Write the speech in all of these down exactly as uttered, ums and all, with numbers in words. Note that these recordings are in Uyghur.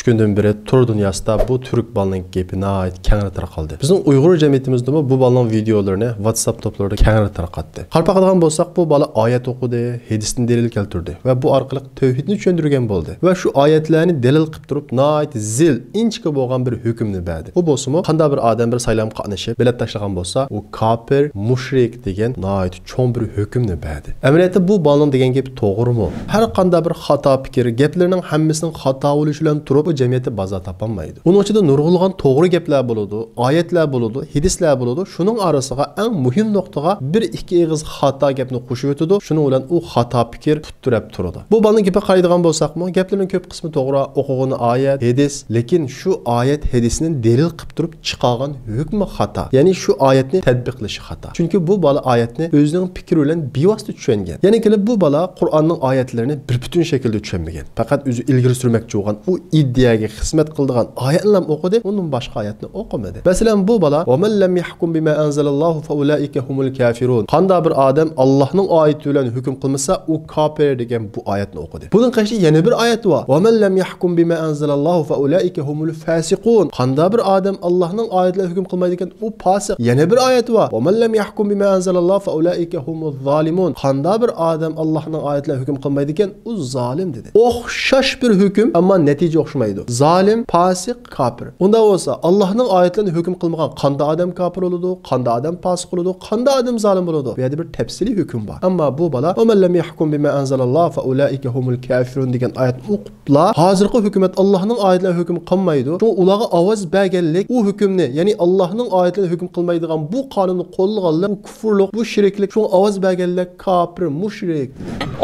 ئۈچ كۈندىن بېرى تور دۇنياسىدا بۇ تۈرك بالىنىڭ گېپى ناھايىتى كەڭرى تارقالدى. بىزنىڭ ئۇيغۇر جەمئىيىتىمىزدىمۇ بۇ بالىنىڭ ۋىدېئولىرىنى ۋاتساپ توپلىرىدا كەڭرى تارقاتتى. قاراپ باقىدىغان بولساق، بۇ بالا ئايەت ئوقۇدى، ھەدىستىن دەلىل كەلتۈردى ۋە بۇ ئارقىلىق تەۋھىدنى چۈشەندۈرگەن بولدى ۋە شۇ ئايەتلەرنى دەلىل قىلىپ تۇرۇپ، ناھايىتى زىل، ئىنچىكە بولغان بىر ھۆكۈمنى بەردى. ئۇ بولسىمۇ، قانداق بىر ئادەم بىر سايلامغا قاتنىشىپ، بېلەت تاشلىغان بولسا، ئۇ كاپىر، مۇشرىك دېگەن ناھايىتى چوڭ بىر ھۆكۈمنى بەردى. ئەمەلىيەتتە بۇ بالىنىڭ دېگەن گېپى توغرىمۇ؟ ھەر قانداق بىر خاتا پىكىر، گەپلىرىنىڭ ھەممىسىنىڭ خاتا بولۇشى بىلەن تۇرۇپ، بۇ جەمئىيەتتە بازار تاپالمايدۇ. ئۇنىڭ ئىچىدە نۇرغۇنلىغان توغرا گەپلەر بولىدۇ، ئايەتلەر بولىدۇ، ھەدىسلەر بولىدۇ. شۇنىڭ ئارىسىغا ئەڭ مۇھىم نۇقتىغا بىر ئىككى ئېغىز خاتا گەپنى قوشۇۋېتىدۇ. شۇنىڭ بىلەن ئۇ خاتا پىكىر پۇت تىرەپ تۇرىدۇ. بۇ بالىنىڭ گېپىگە قارايدىغان بولساقمۇ، گەپلىرىنىڭ كۆپ قىسمى توغرا، ئوقۇغىنى ئايەت، ھەدىس، لېكىن شۇ ئايەت، ھەدىسنى دەلىل قىلىپ تۇرۇپ چىقارغان ھۆكمى خاتا. يەنى شۇ ئايەتنى تەتبىقلىشى خاتا. چۈنكى بۇ بالا ئايەتنى ئۆزىنىڭ پىكرى بىلەن بىۋاسىتە چۈشەنگەن. يەنە كېلىپ بۇ بالا قۇرئاننىڭ ئايەتلىرىنى بىر پۈتۈن شەكىلدە چۈشەنمىگەن. پەقەت ئۆزى ئىلگىرى سۈرمەكچى بولغان ئۇ ئىدىيەگە خىزمەت قىلىدىغان ئايەتنىلا ئوقۇدى، ئۇندىن باشقا ئايەتنى ئوقۇمىدى. مەسىلەن، بۇ بالا، «ومن لم يحكم بما أنزل الله فأولئك هم الكافرون.» قانداق بىر ئادەم ئاللاھنىڭ ئايىتى بىلەن ھۆكۈم قىلمىسا، ئۇ كاپىر دېگەن بۇ ئايەتنى ئوقۇدى. بۇنىڭ قېشىدا يەنە بىر ئايەت بار. «ومن لم يحكم بما أنزل الله فأولئك هم الفاسقون.» قانداق بىر ئادەم ئاللاھنىڭ ئايىتى بىلەن ھۆكۈم قىلمايدىكەن، ئۇ پاسىق. يەنە بىر ئايەت بار. «ومن لم يحكم بما أنزل الله فأولئك هم الظالمون.» قانداق بىر ئادەم ئاللاھنىڭ ئايىتى بىلەن ھۆكۈم قىلمايدىكەن، ئۇ زالىم دېدى. ئوخشاش بىر ھۆكۈم، ئەمما نەتىجە ئوخشىمايدۇ. زالىم، پاسىق، كاپىر. ئۇنداق بولسا، ئاللاھنىڭ ئايەتلىرىنى ھۆكۈم قىلمىغان قانداق ئادەم كاپىر بولىدۇ، قانداق ئادەم پاسىق بولىدۇ، قانداق ئادەم زالىم بولىدۇ؟ بۇ يەردە بىر تەپسىلىي ھۆكۈم بار. ئەمما بۇ بالا، «ومن لم يحكم بما أنزل الله فأولئك هم الكافرون» دېگەن ئايەتنى ئوقۇپلا، ھازىرقى ھۆكۈمەت ئاللاھنىڭ ئايەتلىرىنى ھۆكۈم قىلمايدۇ. شۇڭا ئۇلارغا ئاۋاز بەرگەنلىك ئۇ ھۆكۈمنى، يەنى ئاللاھنىڭ ئايەتلىرىنى ھۆكۈم قىلمايدىغان بۇ قانۇننى قوللىغانلار، بۇ كۇفۇرلۇق، بۇ شېرىكلىك. شۇڭا ئاۋاز بەرگەنلەر كاپىر، مۇشرىك.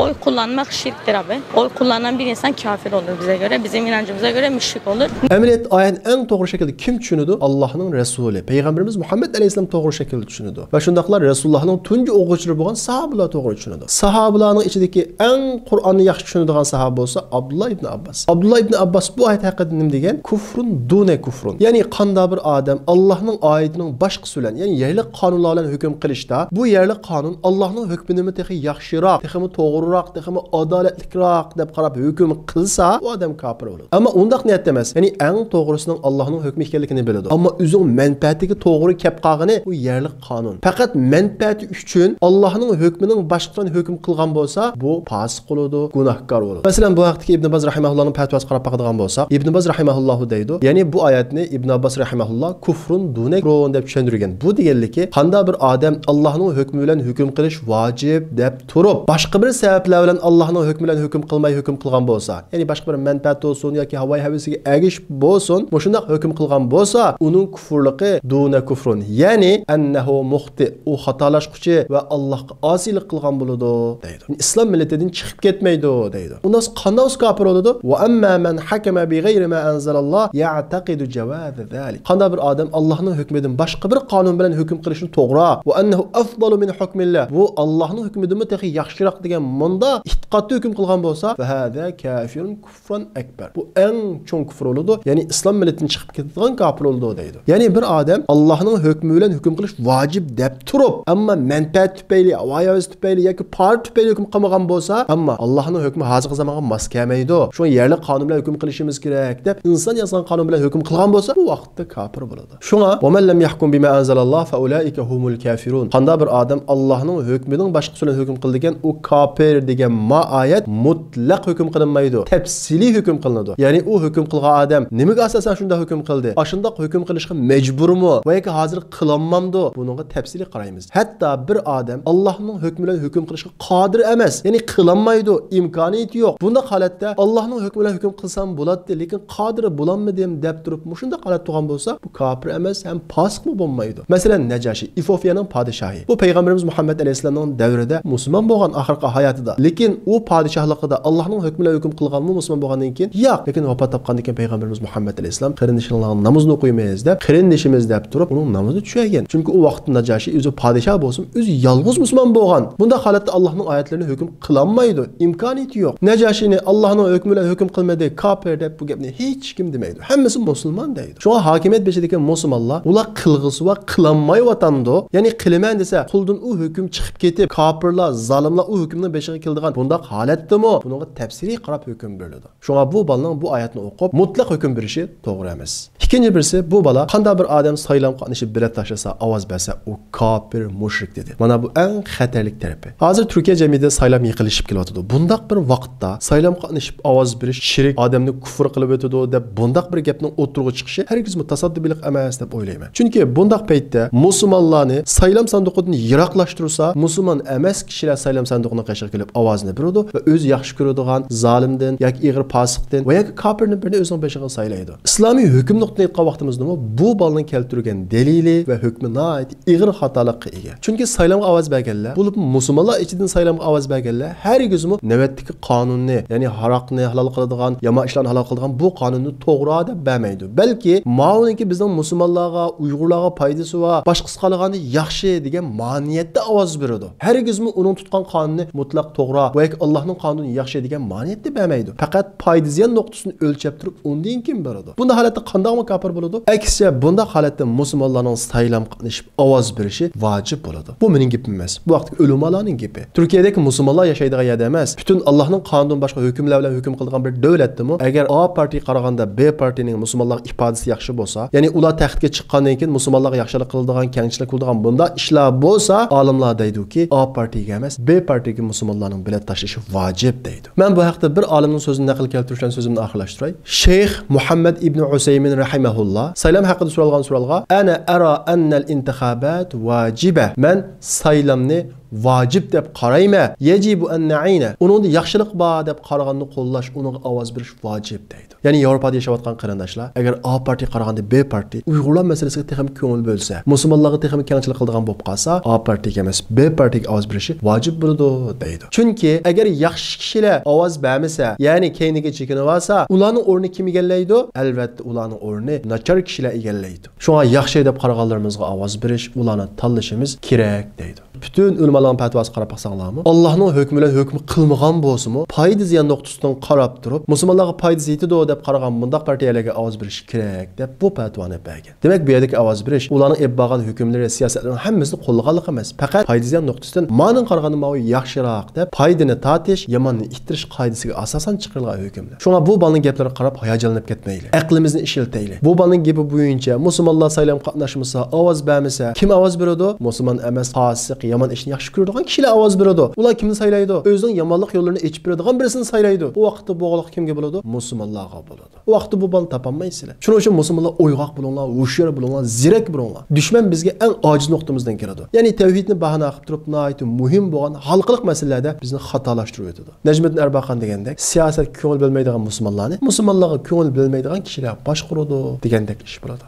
Oy kullanmak şirktir abi. Oy kullanan bir insan kafir olur bize göre, bizim inancımıza göre müşrik olur. ئەمەلىيەتتە ئايەتنى ئەڭ توغرا شەكىلدە كىم چۈشىنىدۇ؟ ئاللاھنىڭ رەسۇلى، پەيغەمبىرىمىز مۇھەممەد ئەلەيھىسسالام توغرا شەكىلدە چۈشىنىدۇ. ۋە شۇنداقلا رەسۇلۇللاھنىڭ تۇنجى ئوقۇغۇچىلىرى بولغان ساھابىلار توغرا چۈشىنىدۇ. ساھابىلارنىڭ ئىچىدىكى ئەڭ قۇرئاننى ياخشى چۈشىنىدىغان ساھابە بولسا ئابدۇللا ئىبنى ئابباس. ئابدۇللا ئىبنى ئابباس بۇ ئايەت ھەققىدە نېمە دېگەن؟ كۇفرۇن دۇنە كۇفرۇن. يەنى قانداق بىر ئادەم ئاللاھنىڭ ئايىتىنىڭ باشقىسى بىلەن، يەنى يەرلىك قانۇنلار بىلەن ھۆكۈم قىلىشتا، بۇ يەرلىك قانۇن ئاللاھنىڭ ھۆكمىدىنمۇ تېخى ياخشىراق، تېخىمۇ توغرىراق، تېخىمۇ ئادالەتلىكراق دەپ قاراپ ھۆكۈم قىلسا، ئۇ ئادەم كاپىر بولىدۇ. ئەمما ئۇنداق نىيەتتە ئەمەس. يەنى ئەڭ توغرىسىنىڭ ئاللاھنىڭ ھۆكمى ئىكەنلىكىنى بىلىدۇ. ئەمما ئۆزىنىڭ مەنپەئەتىگە توغرا كەپ قالغىنى بۇ يەرلىك قانۇن. پەقەت مەنپەئەتى ئۈچۈن ئاللاھنىڭ ھۆكمىنىڭ باشقىسى بىلەن ھۆكۈم قىلغان بولسا، بۇ پاسىق بولىدۇ، گۇناھكار بولىدۇ. مەسىلەن، بۇ ھەقتىكى ئىبن باز رەھىمەھۇللاھنىڭ پەتىۋاسىغا قاراپ باقىدىغان بولساق، ئىبن باز رەھىمەھۇللاھۇ دەيدۇ، يەنى بۇ ئايەتنى ئىبن ئابباس رەھىمەھۇللاھ كۇفرۇن دۇنە كۇفرۇن دەپ چۈشەندۈرگەن. بۇ دېگەنلىكى، قانداق بىر ئادەم ئاللاھنىڭ ھۆكمى بىلەن ھۆكۈم قىلىش ۋاجىپ دەپ تۇرۇپ، باشقا بىر سەۋەبلەر بىلەن ئاللاھنىڭ ھۆكمى بىلەن ھۆكۈم قىلماي ھۆكۈم قىلغان بولسا، يەنى باشقا بىر مەنپەئەت بولسۇن ياكى ھاۋايى ھەۋىسىگە ئەگىشىپ بولسۇن، مۇشۇنداق ھۆكۈم قىلغان بولسا، ئۇنىڭ كۇفرلۇقى دۇنە كۇفرۇن، يەنى ئەننەھۇ مۇختىئ، ئۇ خاتالاشقۇچى ۋە ئاللاھقا ئاسىيلىق قىلغان بولىدۇ، دەيدۇ. ئىسلام مىللىتىدىن چىقىپ كەتمەيدۇ، دەيدۇ. ئۇنداق قانداق بولسا كاپىر بولىدۇ؟ ۋە ئەمما مەن ھەكەمە بىغەيرى ما ئەنزەلاللاھ يەئتەقىدۇ جەۋازە زالىك. قانداق بىر ئادەم ئاللاھنىڭ ھۆكمىدىن باشقا بىر قانۇن بىلەن ھۆكۈم قىلىشنى توغرا، ۋە ئەننەھۇ ئەفزالۇ مىن ھۇكمىللاھ، بۇ ئاللاھنىڭ ھۆكمىدىنمۇ تېخى ياخشىراق دېگەن مۇنداق ئېتىقادتا ھۆكۈم قىلغان بولسا، فەھازا كافىرۇن كۇفران ئەكبەر. بۇ ئەڭ چوڭ كۇفر بولىدۇ، يەنى ئىسلام مىللىتىدىن چىقىپ كېتىدىغان كاپىر بولىدۇ، دەيدۇ. يەنى بىر ئادەم ئاللاھنىڭ ھۆكمى بىلەن ھۆكۈم قىلىش ۋاجىپ دەپ تۇرۇپ، ئەمما مەنپەئەت تۈپەيلى، ھاۋايى ھەۋىسى تۈپەيلى ياكى پارا تۈپەيلى ھۆكۈم قىلمىغان بولسا، ئەمما ئاللاھنىڭ ھۆكمى ھازىرقى زامانغا ماس كەلمەيدۇ، شۇڭا يەرلىك قانۇن بىلەن ھۆكۈم قىلىشىمىز كېرەك دەپ ئىنسان يازغان قانۇن بىلەن ھۆكۈم قىلغان بولسا، بۇ ۋاقىتتا كاپىر بولىدۇ. شۇڭا، ومن لم يحكم بما أنزل الله فأولئك هم الكافرون. قانداق بىر ئادەم ئاللاھنىڭ ھۆكمىدىن باشقىسى بىلەن ھۆكۈم قىلىدىكەن، ئۇ كاپىر دېگەن ما ئايەت مۇتلەق ھۆكۈم قىلىنمايدۇ، تەپسىلىي ھۆكۈم قىلىنىدۇ. يەنى ئۇ ھۆكۈم قىلغان ئادەم نېمىگە ئاساسەن شۇنداق ھۆكۈم قىلدى؟ ئاشۇنداق ھۆكۈم قىلىشقا مەجبۇرمۇ ۋە ياكى ھازىر قىلالمامدۇ؟ بۇنىڭغا تەپسىلىي قارايمىز. ھەتتا بىر ئادەم ئاللاھنىڭ ھۆكمى بىلەن ھۆكۈم قىلىشقا قادىر ئەمەس، يەنى قىلالمايدۇ، ئىمكانىيىتى يوق. بۇنداق ھالەتتە ئاللاھنىڭ ھۆكمى بىلەن ھۆكۈم قىلسام بولاتتى، لېكىن قادىر بولالمىدىم دەپ تۇرۇپ، مۇشۇنداق ھالەت تۇرغان بولسا، بۇ كاپىر ئەمەس ھەم پاسىقمۇ بولمايدۇ. مەسىلەن، نەجاشى، ئېفىئوپىيەنىڭ پادىشاھى. بۇ پەيغەمبىرىمىز مۇھەممەد ئەلەيھىسسالامنىڭ دەۋرىدە مۇسۇلمان بولغان ئاخىرقى ھاياتىدا. لېكىن ئۇ پادىشاھلىقىدا ئاللاھنىڭ ھۆكمى بىلەن ھۆكۈم قىلغانمۇ مۇسۇلمان بولغاندىن كېيىن؟ ياق. لېكىن ۋاپات تاپقاندىن كېيىن پەيغەمبىرىمىز مۇھەممەد ئەلەيھىسسالام، قېرىندىشىڭلارنىڭ نامىزىنى ئوقۇيمىز دەپ، قېرىندىشىمىز دەپ تۇرۇپ، ئۇنىڭ نامىزىنى چۈشۈرگەن. چۈنكى ئۇ ۋاقىتتا نەجاشى ئۆزى پادىشاھ بولسىمۇ، ئۆزى يالغۇز مۇسۇلمان بولغان. بۇنداق ھالەتتە ئاللاھنىڭ ئايەتلىرىنى ھۆكۈم قىلالمايدۇ، ئىمكانىيىتى يوق. نەجاشىنى ئاللاھنىڭ ھۆكمى بىلەن ھۆكۈم قىلمىدى، كاپىر دەپ بۇ گەپنى ھېچكىم دېمەيدۇ. ھەممىسى مۇسۇلمان دەيدۇ. شۇڭا ھاكىمىيەت بېشىدىكى مۇسۇلمانلار ئۇلار قىلغۇسى بار، قىلالمايۋاتامدۇ؟ يەنى قىلىمەن دېسە، قولىدىن ئۇ ھۆكۈم چىقىپ كېتىپ، كاپىرلار، زالىملار ئۇ ھۆكۈمنىڭ بېشىغا كېلىدىغان بۇنداق ھالەتتىمۇ بۇنىڭغا تەپسىلىي قاراپ ھۆكۈم بېرىلىدۇ. شۇڭا بۇ بالىنىڭ بۇ ئايەت ئوقۇپ، مۇتلەق ھۆكۈم بېرىشى توغرا ئەمەس. ئىككىنچى بىرسى، بۇ بالا قانداق بىر ئادەم سايلامغا قاتنىشىپ بېلەت تاشلىسا، ئاۋاز بەرسە، ئۇ كاپىر، مۇشرىك دېدى. مانا بۇ ئەڭ خەتەرلىك تەرىپى. ھازىر تۈركىيە جەمئىيىتىدە سايلام يېقىنلىشىپ كېلىۋاتىدۇ. بۇنداق بىر ۋاقىتتا سايلامغا قاتنىشىپ ئاۋاز بېرىش شىرك، ئادەمنى كۇفر قىلىۋېتىدۇ دەپ بۇنداق بىر گەپنىڭ ئوتتۇرىغا چىقىشى ھەرگىزمۇ تاسادىپىيلىق ئەمەس دەپ ئويلايمەن. چۈنكى بۇنداق پەيتتە مۇسۇلمانلارنى سايلام ساندۇقىدىن يىراقلاشتۇرسا، مۇسۇلمان ئەمەس كىشىلەر سايلام ساندۇقىنىڭ قېشىغا كېلىپ ئاۋازىنى بېرىدۇ ۋە ئۆزى ياخشى كۆرىدىغان زالىمدىن ياكى ئېغىر پاسىقتىن ۋە ياكى كاپىردىن بىرىنى ئۆزىنىڭ بېشىغا سايلايدۇ. ئىسلامىي ھۆكۈم نۇقتىدىن ئېيتقان ۋاقتىمىزدىمۇ بۇ بالىنىڭ كەلتۈرگەن دەلىلى ۋە ھۆكمى ناھايىتى ئېغىر خاتالىققا ئىگە. چۈنكى سايلامغا ئاۋاز بەرگەنلەر، بولۇپمۇ مۇسۇلمانلار ئىچىدىن سايلامغا ئاۋاز بەرگەنلەر ھەرگىزمۇ نۆۋەتتىكى قانۇننى، يەنى ھاراقنى ھالال قىلىدىغان، يامان ئىشلارنى ھالال قىلىدىغان بۇ قانۇننى توغرا دەپ بەرمەيدۇ. بەلكى ماۋۇنىڭكى بىزنىڭ مۇسۇلمانلارغا، ئۇيغۇرلارغا پايدىسى بار، باشقىسىغا قارىغاندا ياخشى دېگەن مانىيەتتە ئاۋاز بېرىدۇ. ھەرگىزمۇ ئۇنىڭ تۇتقان قانۇنى مۇتلەق توغرا ۋە ياكى ئاللاھنىڭ قانۇنى ياخشى دېگەن مانىيەتتە بەرمەيدۇ. پەقەت پايدا زىيان نۇقتىسىنى ئۆلچەپ تۇرۇپ ئۇندىن كېيىن بېرىدۇ. بۇنداق ھالەتتە قانداقمۇ كاپىر بولىدۇ؟ ئەكسىچە، بۇنداق ھالەتتە مۇسۇلمانلارنىڭ سايلامغا قاتنىشىپ ئاۋاز بېرىشى ۋاجىپ بولىدۇ. بۇ مېنىڭ گېپىم ئەمەس. بۇ ھەقتىكى ئۆلىمالارنىڭ گېپى. تۈركىيەدىكى مۇسۇلمانلار ياشايدىغان يەردە ئەمەس، پۈتۈن ئاللاھنىڭ قانۇنىدىن باشقا ھۆكۈملەر بىلەن ھۆكۈم قىلىدىغان بىر دۆلەتتىمۇ، ئەگەر ئا پارتىيەگە قارىغاندا ب پارتىيەنىڭ مۇسۇلمانلارغا ئىپادىسى ياخشى بولسا، يەنى ئۇلار تەختكە چىققاندىن كېيىن مۇسۇلمانلارغا ياخشىلىق قىلىدىغان، كەڭچىلىك قىلىدىغان بۇنداق ئىشلار بولسا، ئالىملار دەيدۇكى، ئا پارتىيەگە ئەمەس، ب پارتىيەگە مۇسۇلمانلارنىڭ بېلەت تاشلىشى ۋاجىپ دەيدۇ. مەن بۇ ھەقتە بىر ئالىمنىڭ سۆزىنى نەقىل كەلتۈرۈش بىلەن سۆزۈمنى ئاخىرلاشتۇراي. شەيخ مۇھەممەد ئىبنى ئۇسەيمىن رەھىمەھۇللا سايلام ھەققىدە سورالغان سوئالغا، «ئەنە ئەرا ئەننەل ئىنتىخابات ۋاجىبە.» مەن سايلامنى ۋاجىپ دەپ قارايمەن. يەجىبۇ ئەن نەئىنە. ئۇنىڭدا ياخشىلىق بار دەپ قارىغاننى قوللاش، ئۇنىڭغا ئاۋاز بېرىش ۋاجىپ دەيدۇ. يەنى ياۋروپادا ياشاۋاتقان قېرىنداشلار، ئەگەر ئا پارتىيەگە قارىغاندا ب پارتىيە ئۇيغۇرلار مەسىلىسىگە تېخىمۇ كۆڭۈل بۆلسە، مۇسۇلمانلارغا تېخىمۇ كەڭچىلىك قىلىدىغان بولۇپ قالسا، ئا پارتىيەگە ئەمەس، ب پارتىيەگە ئاۋاز بېرىشى ۋاجىپ بولىدۇ دەيدۇ. چۈنكى ئەگەر ياخشى كىشىلەر ئاۋاز بەرمىسە، يەنى كەينىگە چېكىنىۋالسا، ئۇلارنىڭ ئورنىنى كىم ئىگىلەيدۇ؟ ئەلۋەتتە، ئۇلارنىڭ ئورنىنى ناچار كىشىلەر ئىگىلەيدۇ. شۇڭا ياخشى دەپ قارىغانلىرىمىزغا ئاۋاز بېرىش، ئۇلارنى تاللىشىمىز كېرەك دەيدۇ. پۈتۈن ئۆلىمالارنىڭ پەتىۋاسىغا قاراپ باقساڭلارمۇ، ئاللاھنىڭ ھۆكمى بىلەن ھۆكۈم قىلمىغان بولسىمۇ، پايدا زىيان نۇقتىسىدىن قاراپ تۇرۇپ، مۇسۇلمانلارغا پايدىسى يېتىدۇ دەپ قارىغان مۇنداق پارتىيەلەرگە ئاۋاز بېرىش كېرەك دەپ بۇ پەتىۋانى بەرگەن. دېمەك، بۇ يەردىكى ئاۋاز بېرىش ئۇلارنىڭ ئېلىپ بارغان ھۆكۈملىرى، سىياسەتلىرىنىڭ ھەممىسىنى قوللىغانلىق ئەمەس، پەقەت پايدا زىيان نۇقتىسىدىن ماڭا قارىغاندا ماۋۇ ياخشىراق دەپ پايدىنى تارتىش، ياماننى ئىتتىرىش قائىدىسىگە ئاساسەن چىقىرىلغان ھۆكۈملەر. شۇڭا بۇ بالىنىڭ گەپلىرىگە قاراپ ھاياجانلىنىپ كەتمەيلى. ئەقلىمىزنى ئىشلىتەيلى. بۇ بالىنىڭ گېپى بويىچە مۇسۇلمانلار سايلامغا قاتناشمىسا، ئاۋاز بەرمىسە، كىم ئاۋاز بېرىدۇ؟ مۇسۇلمان ئەمەس، پاسىق، يامان ئىشنى ياخشى كۆرىدىغان كىشىلەر ئاۋاز بېرىدۇ. ئۇلار كىمنى سايلايدۇ؟ ئۆزىنىڭ يامانلىق يوللىرىنى ئېچىپ بېرىدىغان بىرسىنى سايلايدۇ. ئۇ ۋاقىتتا بوغۇقلۇق كىمگە بولىدۇ؟ مۇسۇلمانلارغا بولىدۇ. ئۇ ۋاقىتتا بۇ بالىنى تاپالمايسىلەر. شۇنىڭ ئۈچۈن مۇسۇلمانلار ئويغاق بولۇڭلار، ھوشيار بولۇڭلار، زېرەك بولۇڭلار. دۈشمەن بىزگە ئەڭ ئاجىز نۇقتىمىزدىن كېلىدۇ. يەنى تەۋھىدنى باھانە قىلىپ تۇرۇپ، ناھايىتى مۇھىم بولغان ھالقىلىق مەسىلىلەردە بىزنى خاتالاشتۇرۇۋېتىدۇ. نەجمىدىن ئەرباخان دېگەندەك، سىياسەتكە كۆڭۈل بۆلمەيدىغان مۇسۇلمانلارنى مۇسۇلمانلارغا كۆڭۈل بۆلمەيدىغان كىشىلەر باشقۇرىدۇ دېگەندەك ئىش بولىدۇ.